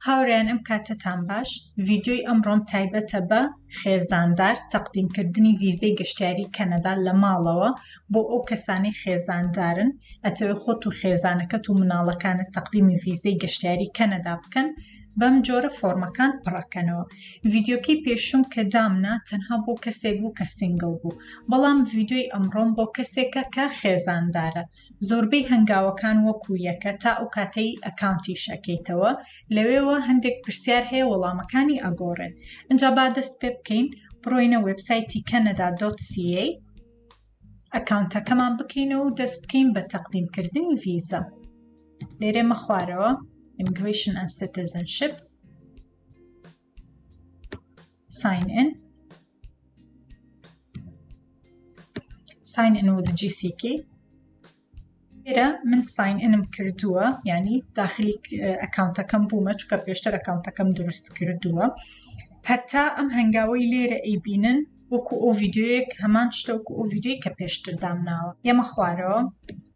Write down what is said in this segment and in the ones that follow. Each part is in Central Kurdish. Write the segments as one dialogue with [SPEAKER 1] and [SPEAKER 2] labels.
[SPEAKER 1] هاوڕێیان ئەم کاتەتان باش، ڤیدیۆی ئەمڕۆم تایبەتە بە خێزاندار تەقدیمکردنی ڤیزەی گەشتیاری کەنەدا لە ماڵەوە بۆ ئەو کەسانەی خێزاندارن ئەتەوێ خۆت و خێزانەکەت و مناڵەکانت تەقدیمی ڤیزەی گەشتیاری کەنەدا بکەن بەم جۆرە فۆرمەکان پڕەکەنەوە ڤیدیۆکەی پێشوم کە دامنا تەنها بۆ کەسێک بوو کە single بوو بەڵام ڤیدیۆی ئەمڕۆم بۆ کەسێکە کە خێزاندارە زۆربەی هەنگاوەکان وەکو یەکە تا ئەو کاتەی account یش ئەکەیتەوە لەوێوە هەندێک پرسیار هەیە وەڵامەکانی ئەگۆڕێت ئینجا با دەست پێ بکەین بڕۆینە وێبسایتی Canada dot ca account ەکەمان بکەینەوە و دەست بکەین بە تەقدیمکردنی ڤیزە لێرە مەخوارەوە Immigration and Citizenship Sign in Sign in with GCKey لێرە من sign in م کردووە یعنی داخلی account ەکەم بوومە چونکە پێشتر account ەکەم دروست کردووە هەتا ئەم هەنگاوەی لێرە ئەیبینن وەکو ئەو ڤیدیۆیەک هەمان شتە وەکو ئەو ڤیدیۆی کە پێشتر دامناوە یەمە خوارەوە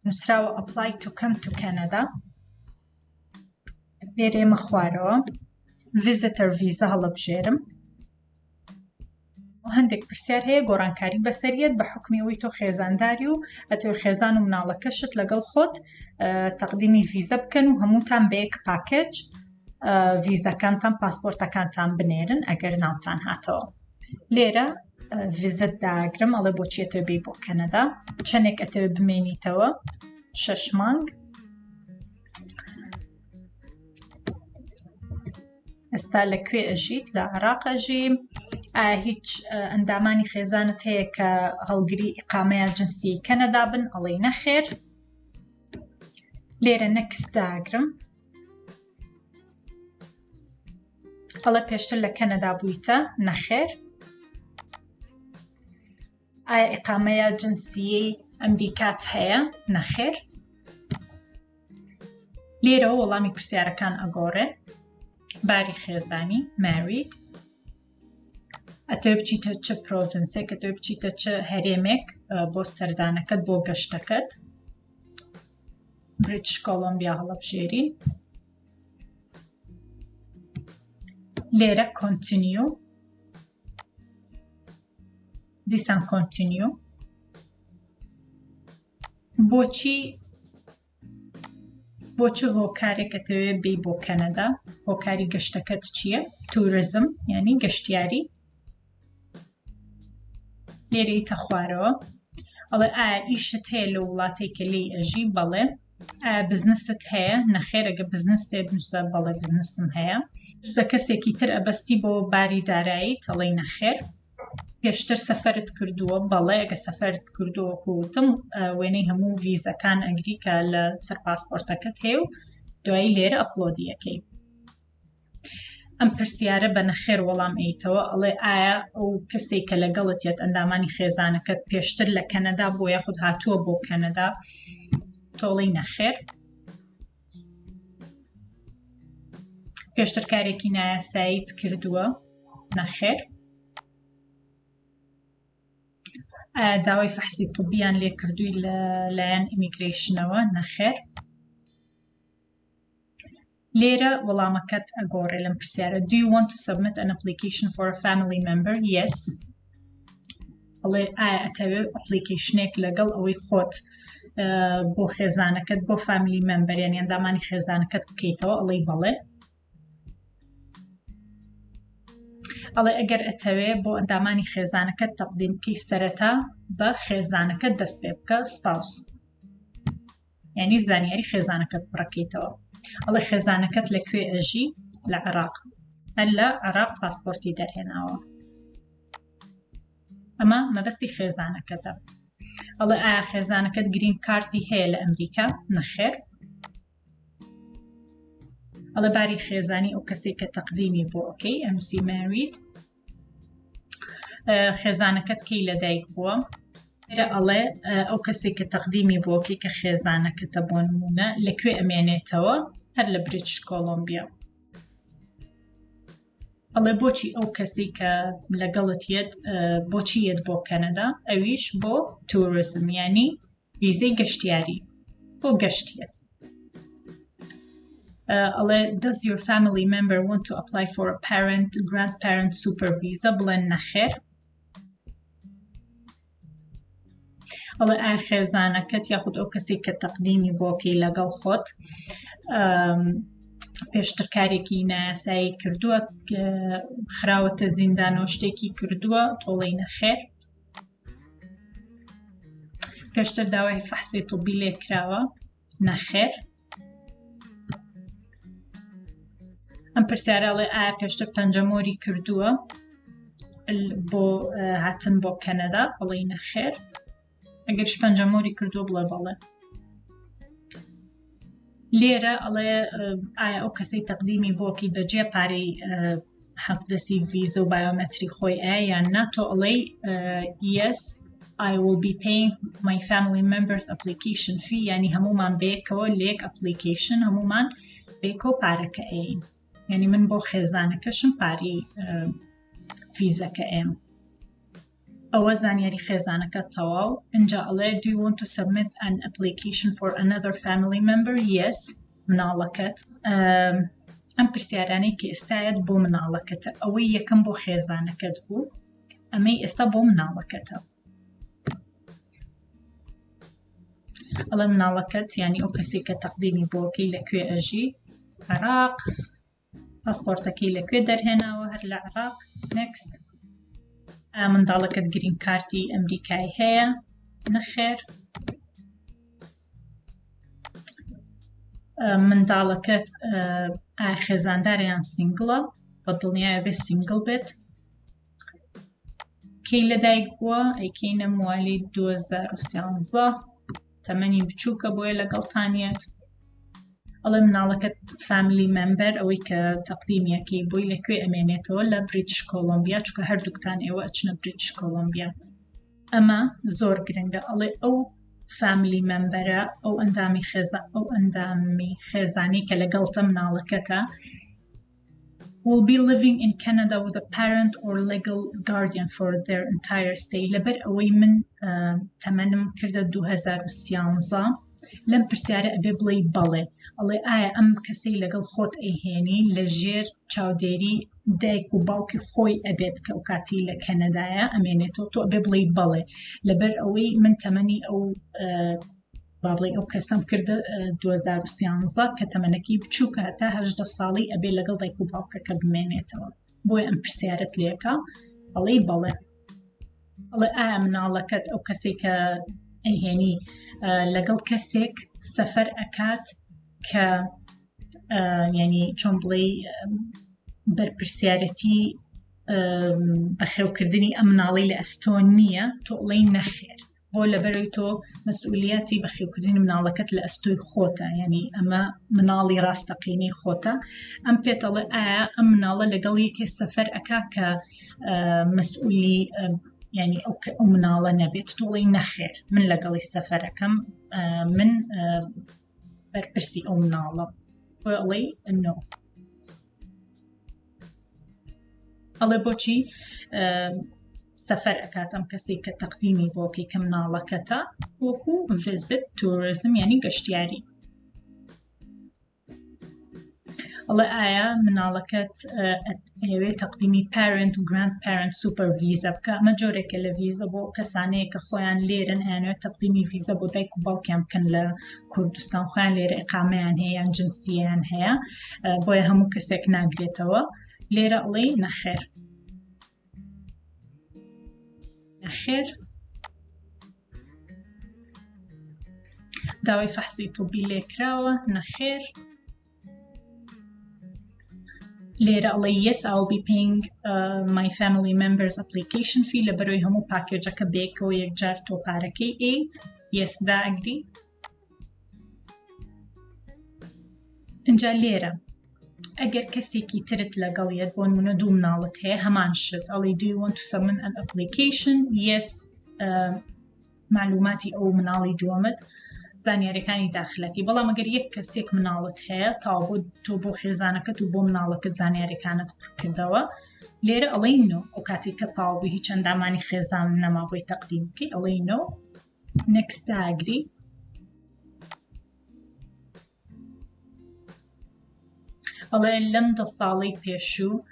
[SPEAKER 1] نووسراوە apply to come to Canada لێرە ئێمە خوارەوە visitor visa هەڵەبژێرم هەندێک پرسیار هەیە گۆڕانکاری بەسەریەت بە حکمی ئەوەی تۆ خێزانداری و ئەتۆ خێزان و مناڵەکەشت لەگەڵ خۆت تەقدیمی ڤیزە بکەن و هەمووتان بە یەک package ڤیزەکانتان پاسپۆرتەکانتان بنێرن ئەگەر ناوتان هاتەوە لێرە visit داگرم ئەڵێ بۆچی ئەتەوێ بێی بۆ کەنەدا چەندێک ئەتەوێ بمێنیتەوە شەش مانگ ئێستا لە کوێ ئەژیت لە عراق ئەژیم ئایا هیچ ئەندامانی خێزانت هەیە کە هەڵگری ئیقامەیە جنسی کەنەدا بن ئەڵێی نەخێر لێرە next داگرم ئەڵێ پێشتر لە کەنەدا بوویتە نەخێر ئایا ئیقامەیە جنسیەی ئەمریکات هەیە نەخێر لێرەوە وەڵامی پرسیارەکان ئەگۆڕێ باری خێزانی married ئەتەوێ بچیتە چ province ێک ئەتەوێ بچیتە چ هەرێمێک بۆ سەردانەکەت بۆ گەشتەکەت بریتش کۆلۆمبیا هەڵەبژێری لێرە continue دیسان continue بۆچی بۆ چ هۆکارێک ئەتەوێ بێی بۆ کەنەدا هۆکاری گەشتەکەت چییە tourism یعنی گەشتیاری لێرەیتە خوارەوە ئەڵێ ئایا ئیشت هەیە لە وڵاتێک کە لێی ئەژی بەڵێ ئایا بزنست هەیە نەخێر ئەگە بزنست هەیە بنووسە بەڵێ بزنسم هەیە بە کەسێکی تر ئەبەستی بۆ باری دارایی تەڵی نەخێر پێشتر سەفەرت کردووە بەڵێ ئەگە سەفەرت کردووە وەکو وتم وێنەی هەموو ڤیزەکان ئەگری کە لە سەر پاسپۆرتەکەت هەیە و دوایی لێرە upload ی ئەکەی ئەم پرسیارە بە نەخێر وەڵام ئەیتەوە ئەڵێ ئایا ئەو کەسێک کە لەگەڵت یەت ئەندامانی خێزانەکەت پێشتر لە کەنەدا بۆ یاخود هاتووە بۆ کەنەدا تۆڵی نەخێر پێشتر کارێکی نایاساییت کردووە نەخێر ئایا داوای فەحسی طبیان لێ کردووی لە لایەن immigration ەوە نەخێر لێرە وەڵامەکەت ئەگۆڕێ لەم پرسیارە Do you want to submit an application for a family member? Yes. ئەڵێ ئایا ئەتەوێ application ێک لەگەڵ ئەوەی خۆت بۆ خێزانەکەت بۆ family member یان ئەندامانی خێزانەکەت بکەیتەوە ئەڵێی بەڵێ ئەڵێ ئەگەر ئەتەوێ بۆ ئەندامانی خێزانەکەت تەقدیم بکەی سەرەتا بە خێزانەکەت دەست پێ بکە spouse یعنی زانیاری خێزانەکەت پڕەکەیتەوە ئەڵێ خێزانەکەت لە کوێ ئەژی لە عێراق هەر لە عێراق پاسپۆرتی دەرهێناوە ئەمە مەبەستی خێزانەکەتە ئەڵێ ئایا خێزانەکەت green card ی هەیە لە ئەمریکا نەخێر ئەڵێ باری خێزانی ئەو کەسێک کە تەقدیمی بۆ ئەکەی ئەنووسی married خێزانەکەت کەی لەدایک بووە لێرە ئەڵێ ئەو کەسێک کە تەقدیمی بۆکەی کە خێزانەکەتە بۆ نمونە لەکوێ ئەمێنێتەوە هەر لە بریتش کۆلۆمبیا ئەڵێ بۆچی ئەو کەسی کە لەگەڵت یەت بۆچی یەت بۆ کەنەدا ئەویش بۆ tourism ینی ویزەی گەشتیاری بۆ گەشتیەت. ئەڵێ does your family member want to apply for a parent grandparent super visa بڵێن نەخێر ئەڵێ ئایا خێزانەکەت یاخود ئەو کەسێک کە تەقدیمی بۆکەی لەگەڵ خۆت پێشتر کارێکی نایاسایی کردووە خراوەتە زیندانەوە شتێکی کردووە تۆڵەی نەخێر پێشتر داوای فەحسی طبی لێکراوە نەخێر ئەم پرسیارە ئەڵێ ئایا پێشتر پەنجەمۆری کردووە بۆ هاتن بۆ کەنەدا بڵێ نەخێر ئەگەرش پەنجەمۆری کردووە بڵێ بەڵێ لێرە ئەڵێ ئایا ئەو کەسەی تەقدیمی بۆکی بەجێ پارەی حەقدەسی ڤیزە و بایۆمەتری خۆی ئایا یان نا تۆ ئەڵێی yes I will be paying my family members application fee ینی هەمومان بەیەکەوە لێک application هەمومان بێکەوە پارەکە ئەین ینی من بۆ خێزانەکەشم پاری فیزەکە ئێم ئەوە زانیاری خێزانەکە تەواو ئینجا ئەڵێ do you want to submit an application for another family member yes مناڵەکەت ئەم پرسیارانەی کە ئێستایەت بۆ مناڵەکەتە ئەوەی یەکەم بۆ خێزانەکەت بوو ئەمەی ئێستا بۆ مناڵەکەتە ئەڵێ مناڵەکەت ینی ئەو کەسێک کە تەقدیمی بۆکەی لەکوێ ئەژی عراق پاسپۆرتەکەی لە کوێ دەرهێناوە هەر لە عراق next منداڵەکەت green card ی ئەمریکای هەیە نەخێر منداڵەکەت خێزانداریان single ە بە دڵنیایە بێ single بێت کەی لەدایک بووە ئەیکەینە موالی 2013 تەمەنی بچووکە بۆیە لەگەڵتانیەت ئەڵێ مناڵەکەت family member ئەوەی کە تەقدیمیەکەی بۆی لەکوێ ئەمێنێتەوە لە بریتش کۆلۆمبیا چونکە هەردووکتان ئێوە ئەچنە بریتش کۆلۆمبیا ئەمە زۆر گرنگە ئەڵێ ئەو family member ە ئەو ئەندامی خێزان ئەو ئەندامی خێزانی کە لەگەڵتە مناڵەکەتە will be living in Canada with a parent or legal guardian for their entire stay لەبەر ئەوەی من تەمەنم کردە 2013 لەم پرسیارە ئەبێ بڵێ بەڵێ ئەڵێ ئایا ئەم کەسەی لەگەڵ خۆت ئەیهێنی لە ژێر چاودێری دایک و باوکی خۆی ئەبێت کە ئەو کاتی لە کەنەدایە ئەمێنێتەوە تۆ ئەبێ بڵێ بەڵێ لەبەر ئەوەی من تەمەنی ئەو با بڵێ ئەو کەسەم کردە 2013 کە تەمەنەکەی بچووکە هەتا هەژدە ساڵی ئەبێ لەگەڵ دایک و باوکەکە بمێنێتەوە بۆیە ئەم پرسیارت لێکە ئەڵێی بەڵێ ئەڵێ ئایا مناڵەکەت ئەو کەسێک کە ئەیهێنی لەگەڵ کەسێک سەفەر ئەکات کە ینی چۆن بڵێ بەرپرسیارەتی بەخێوکردنی ئەم مناڵی لە ئەستۆ نییە تۆ ئەڵێی نەخێر بۆ لەبەرەوەی تۆ مەسئولیاتی بەخێوکردنی مناڵەکەت لە ئەستۆی خۆتە یعنی ئەمە مناڵی ڕاستەقینەی خۆتە ئەم پێتەڵێ ئایا ئەم مناڵە لەگەڵ یەکێ سەفەر ئەکا کە مەسئولی ینی ئەو ئەو مناڵە نەبێت تۆڵی نەخێر من لەگەڵی سەفەرەکەم من بەرپرسی ئەو مناڵە بۆ ئەڵێی no ئەڵێ بۆچی سەفەر ئەکات ئەم کەسێک کە تەقدیمی بۆکەی کە مناڵەکەتە وەکو visit tourism ینی گەشتیاری ئەڵێ ئایا مناڵەکەت ئەوێ تەقدیمی parent و grandparent super visa بکە ئەمە جۆرێکە لە ڤیزە بۆ کەسانەیە کە خۆیان لێرن ئەیانەوێت تەقدیمی ڤیزە بۆ دایک و باوکیان بکەن لە کوردستان خۆیان لێرە ئیقامەیان هەیە یان جنسیان هەیە بۆیە هەموو کەسێک ناگرێتەوە لێرە ئەڵێ نەخێر نەخێر داوای فەحسی طبی لێکراوە نەخێر لێرە ئەڵێ yes I'll be paying uh, my family members application fee لە بەرەوەی هەموو پاکێجەکە بێکەوە یەکجار تۆ پارەکەی ئەیت yes داگری ئینجا لێرە ئەگەر کەسێکی ترت لەگەڵ یەت بۆ نمونە دوو مناڵت هەیە هەمان شت ئەڵی do you want to submit an application yes uh, معلوماتی ئەو مناڵی دووەمت زانیاریەکانی داخلەکەی بەڵام ئەگەر یەک کەسێک مناڵت هەیە تا بۆ تۆ بۆ خێزانەکەت و بۆ مناڵەکەت زانیاریەکانت پڕکردەوە لێرە ئەڵێی no ئەو کاتێک کە تاو بوو هیچ ئەندامانی خێزان نەما بۆی تەقدیم بکەی ئەڵێی no next داگری. ئەڵێ لەم دە ساڵەی پێشوو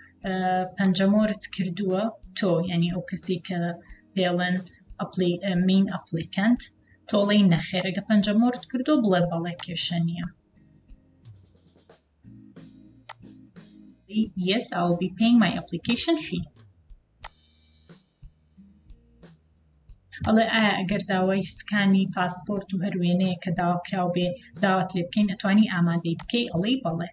[SPEAKER 1] پەنجەمۆرت کردووە تۆ یعنی ئەو کەسی کە پێڵێن main applicant تۆڵەی نەخێر ئەگە پەنجەمۆرت کردو بڵێ بەڵێ کێشە نییە. Yes, I will be paying my application fee. ئەڵێ ئایا ئەگەر داوای scan ی پاسپۆرت و هەر وێنەیە کە داواکراو بێ داوات لێ بکەین ئەتوانی ئامادەی بکەی ئەڵێی بەڵێ.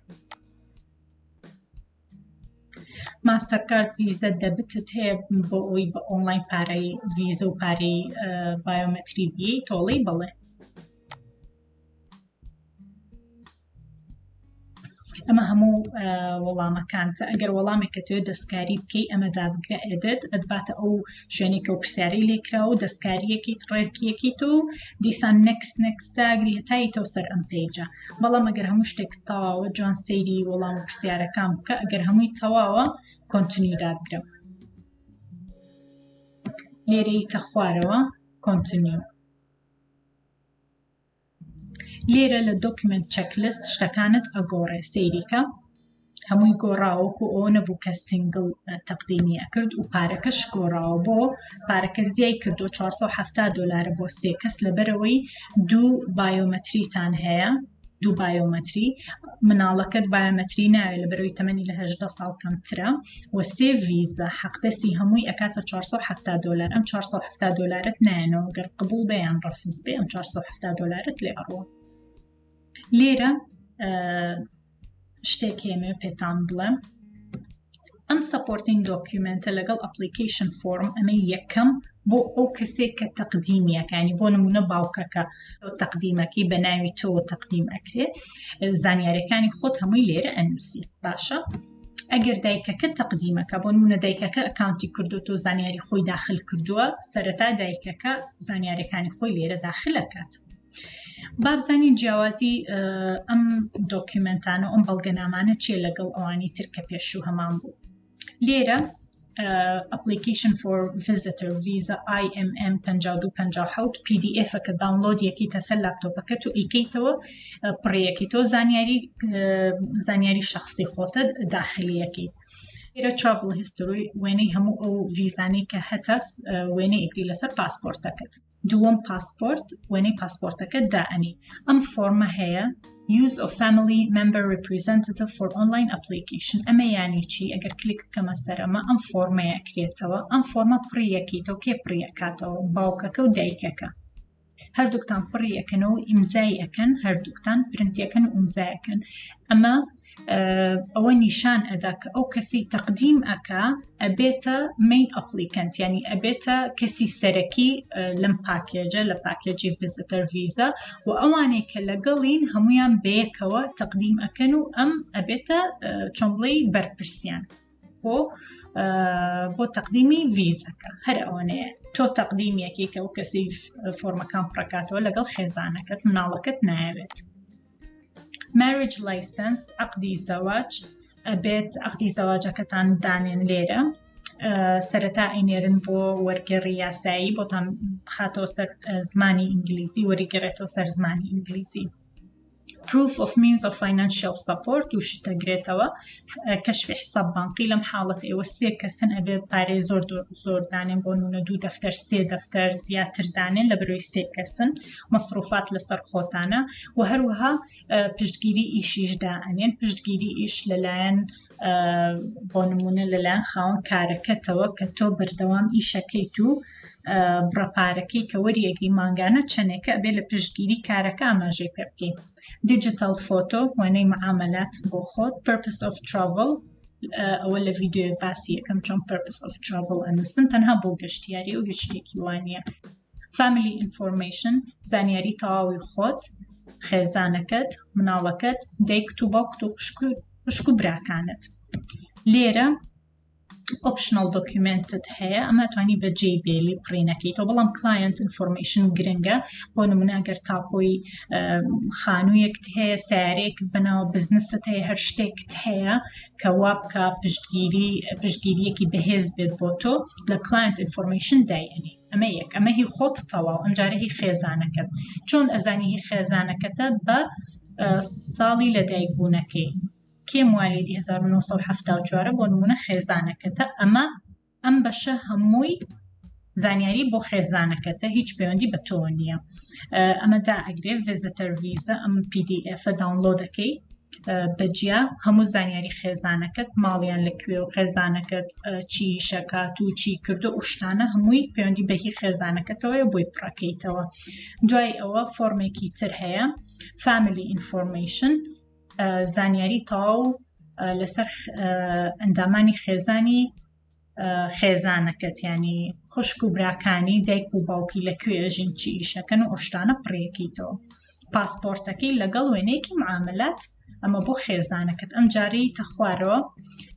[SPEAKER 1] ماستەرکارد ڤیزە debit ت هەیە بۆ ئەوەی بە ئۆنلاین پارەی ڤیزە و پارەی biometry بیەی تۆڵەی بەڵێ. ئەمە هەموو وەڵامەکانتە ئەگەر وەڵامێکە تێ دەستکاری بکەی ئەمە دابگرە edit ئەتباتە ئەو شوێنێکە و پرسیارەی لێکراوە و دەستکاریەکەیت ڕێکیەکەیت و دیسان next next داگری هەتایتەوە سەر ئەم page ە بەڵام ئەگەر هەموو شتێک تەواوە جوان سەیری وەڵام و پرسیارەکان بکە ئەگەر هەمووی تەواوە continue دابگرە لێرەیتە خوارەوە continue لێرە لە document checklist شتەکانت ئەگۆڕێ سەیریکە هەمووی گۆڕاوە وەکو ئەوە نەبوو کە single تەقدیمی ئەکرد و پارەکەش گۆڕاوە بۆ پارەکە زیای کردو 470 دلارە بۆ سێ کەس لەبەرەوەی دوو biometry تان هەیە دوو biometry مناڵەکەت biometry ناوێت لە بەرەوەی تەمەنی لە هەژدە ساڵ کەمترە و سێ ڤیزە حەقدەستی هەمووی ئەکاتە 470 دلار ئەم 470 دلارت نایەنەوە گەر قبول بێ یان ڕەفز بێ ئەم 470 دلارت لێ ئەڕۆ لێرە شتێک هێمێ پێتان بڵێم ئەم supporting document ە لەگەڵ application form ئەمە یەکەم بۆ ئەو کەسێک کە تەقدیمیەکانی بۆ نمونە باوکەکە تەقدیمەکەی بە ناوی تۆ تەقدیم ئەکرێ زانیاریەکانی خۆت هەمووی لێرە ئەنووسی باشە ئەگەر دایکەکە تەقدیمەکە بۆ نمونە دایکەکە account ی کردو تۆ زانیاری خۆی داخل کردووە سەرەتا دایکەکە زانیاریەکانی خۆی لێرە داخلەکات بابزانین جیاوازی ئەم document انە ئەم بەڵگەنامانە چیە لەگەڵ ئەوانی تر کە پێشوو هەمان بوو لێرە Application for Visitor Visa IMM 5257 PDF کە download یەکەیتە سەر لاپتۆپەکەت و ئیکەیتەوە پڕیەکەیتەوە زانیاری زانیاری شخصی خۆتە داخلیەکەی لێرە travel history وێنەی هەموو ئەو ڤیزانەی کە هەتە وێنەی ئەگری لەسەر پاسپۆرتەکەت دووەم پاسپۆرت وێنەی پاسپۆرتەکەت دائەنێی ئەم فۆرمە هەیە Use of Family Member Representative for Online Application ئەمە یانی چی ئەگەر کلیک بکەمە سەر ئەمە ئەم فۆرمەیە کرێتەوە ئەم فۆرمە پڕیەکەیتەوە کێ پڕیەکاتەوە باوکەکە و دایکەکە هەردووکتان پڕی ئەکەنەوە و ئیمزای ئەکەن هەردووکتان پرنتیەکەن و ئیمزایەکەن ئەمە ئەوە نیشان ئەدا کە ئەو کەسی تەقدیم ئەکا ئەبێتە main applicant ینی ئەبێتە کەسی سەرەکی لەم package ە لە package ی visitor visa و ئەوانەی کە لەگەڵین هەمویان بەیەکەوە تەقدیم ئەکەن و ئەم ئەبێتە چۆن بڵێی بەرپرسیان بۆ بۆ تەقدیمی ڤیزەکە هەر ئەوەنەیە تۆ تەقدیم یەکێکە و کەسی فۆرمەکان پڕکاتەوە لەگەڵ خێزانەکەت مناڵەکەت نایەوێت Marriage License عەقدی زەواج ئەبێت عەقدی زەواجەکەتان دانێن لێرە سەرەتا ئەینێرن بۆ وەرگێڕی یاسایی بۆتان بخاتەوە سەر زمانی ئینگلیزی وەریگەڕێتەوە سەر زمانی ئینگلیزی Proof of Means of Financial Support و شتەگرێتەوە کەشفی حساب بانقی لەم حاڵەت ئێوە سێ کەسن ئەبێ پارەی زۆر زۆر دانێن بۆ نمونە دوو دەفتەر سێ دەفتەر زیاتر دانێن لە بەرەوەی سێ کەسن مەسروفات لەسەر خۆتانە و هەروەها پشتگیری ئیشیش دائەنێن پشتگیری ئیش لەلایەن بۆ نمونە لەلایەن خاوەن کارەکەتەوە کە تۆ بەردەوام ئیشەکەیت و بڕە پارەکەی کە وەریەگری مانگانە چەندێکە ئەبێ لە پشتگیری کارەکە ئاماژەی پێ بکەیت digital photo وێنەی معاملات بۆ خۆت purpose of travel ئەوە لە ڤیددیوێ باسی یەکەم چۆن purpose of travel ئەنووسن تەنها بۆ گەشتیاری و هیچ شتێکی وانە family information زانیاری تەواوی خۆت خێزانەکەت مناڵەکەت دایکت و باوکت و خوشک و براکانت لێرە optional document ت هەیە ئەمە توانی بە جێی بێلی پڕینەکەیتەوە بەڵام client information گرنگە بۆ نمونە ئەگەر تاپۆی خانوویەکت هەیە سیارەیەکت بەناوە بزنست هەیە هەر شتێکت هەیە کە وا بکە پشتگیری پشتگیریەکی بەهێز بێت بۆ تۆ لە client information دایەنی ئەمە یەک ئەمە هی خۆت تەواو ئەمجارە هی خێزانەکەت چۆن ئەزانی هی خێزانەکەتە بە ساڵی لەدایک بوونەکەی. کێ موالیدی 1974 بۆ نمونە خێزانەکەتە ئەمە ئەم بەشە هەمووی زانیاری بۆ خێزانەکەتە هیچ پەیوەندی بە تۆوە نییە ئەمە دا ئەگرێ visitor visa ئەم PDF download ەکەی بەجیا هەموو زانیاری خێزانەکەت ماڵیان لەکوێ و خێزانەکەت چی شەکات و چی کردو و شتانە هەمووی پەیوەندی بە هی خێزانەکەتەوەی بۆی پڕەکەیتەوە دوای ئەوە فۆرمێکی تر هەیە family information زانیاری تەواو لەسەر ئەندامانی خێزانی خێزانەکەت ینی خوشک و براکانی دایک و باوکی لە کوێ ژین چی ئیشەکەن و ئەو شتانە پڕیەکەیتەوە پاسپۆرتەکەی لەگەڵ وێنەیەکی معاملات ئەمە بۆ خێزانەکەت ئەم جارەی تەخوارەوە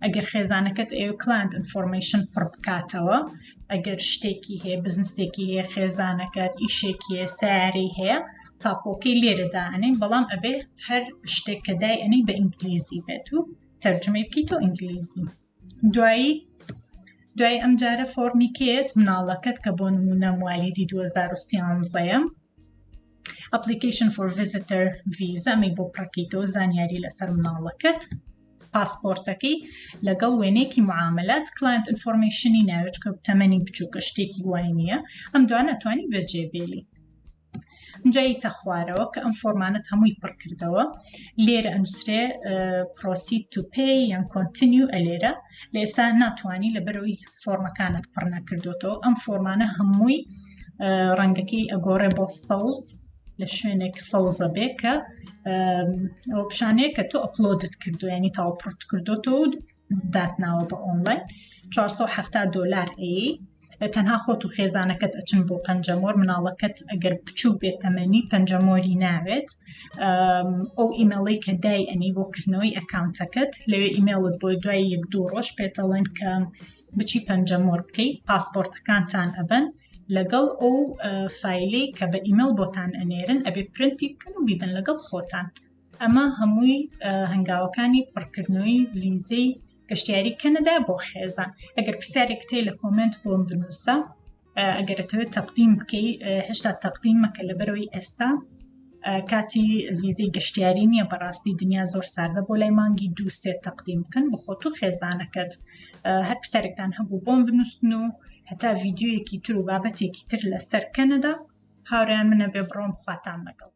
[SPEAKER 1] ئەگەر خێزانەکەت ئەو client information پڕ بکاتەوە ئەگەر شتێکی هەیە بزنسێکی هەیە خێزانەکەت ئیشێکی هەیە سیارەی هەیە تاپۆکەی لێرە دائەنێین بەڵام ئەبێ هەر شتێک کە دای ئەنەی بە ئینگلیزی بێت و تەرجمەی بکەیتەوە ئینگلیزی دوایی دوای ئەم جارە فۆرمی کێت مناڵەکەت کە بۆ نمونە موالیدی 2013 Application for Visitor Visa ئەمەی بۆ پڕکەیتەوە زانیاری لەسەر مناڵەکەت پاسپۆرتەکەی لەگەڵ وێنەیەکی معاملات client information ی ناوێت کە تەمەنی بچووکە شتێکی وای نییە ئەم دوانە توانی بەجێ بێلی جایتە خوارەوە کە ئەم فۆرمانەت هەمووی پڕ کردەوە لێرە ئەنووسرێ proceed to pay یان continue ئەلێرە لە ئێستا ناتوانانی لەبەرەوەی فۆرمەکانت پڕ نەکردوتەوە ئەم فۆرمانە هەمووی ڕەنگەکەی ئەگۆڕێ بۆ سەوز لە شوێنێک سەوزە بێ کە ئەو پیشانەیە کە تۆ upload ت کردو ینی تاو پڕت کردوتەوە داتناوە بە ئۆنلاین 470 دۆلار ئەی تەنها خۆت و خێزانەکەت ئەچن بۆ پەنجەمۆر مناڵەکەت ئەگەر بچوو بێت تەمەنی پەنجەمۆری ناوێت ئەو ئیمێڵی کە دای ئەنی بۆ کردنەوەی account ەکەت لەوێ ئیمێڵت بۆ دوای یەک دوو ڕۆژ پێتەڵێن کە بچی پەنجەمۆر بکەیت پاسپۆرتەکانتان ئەبەن لەگەڵ ئەو فایلەی کە بە ئیمێڵ بۆتان ئەنێرن ئەبێ پرنتی بکەن و بیبن لەگەڵ خۆتان ئەمە هەمووی هەنگاوەکانی پڕکردنەوەی ڤیزەی گەشتیاری کەنەدا بۆ خێزان ئەگەر پرسیارێک تێ لە comment بۆم بنووسە ئەگەر ئەتەوێت تەقدیم بکەی هێشتا تەقدیم مەکە لەبەرەوەی ئێستا کاتی ڤیزەی گەشتیاری نییە بەڕاستی دنیا زۆر ساردە بۆ لای مانگی دوو سێ تەقدیم بکەن بۆ خۆت و خێزانەکەت هەر پرسیارێکتان هەبوو بۆم بنووسن و هەتا ڤیدیۆیەکی تر و بابەتێکی تر لەسەر کەنەدا هاوڕێیان منە بێ بڕۆم خواتان لەگەڵ.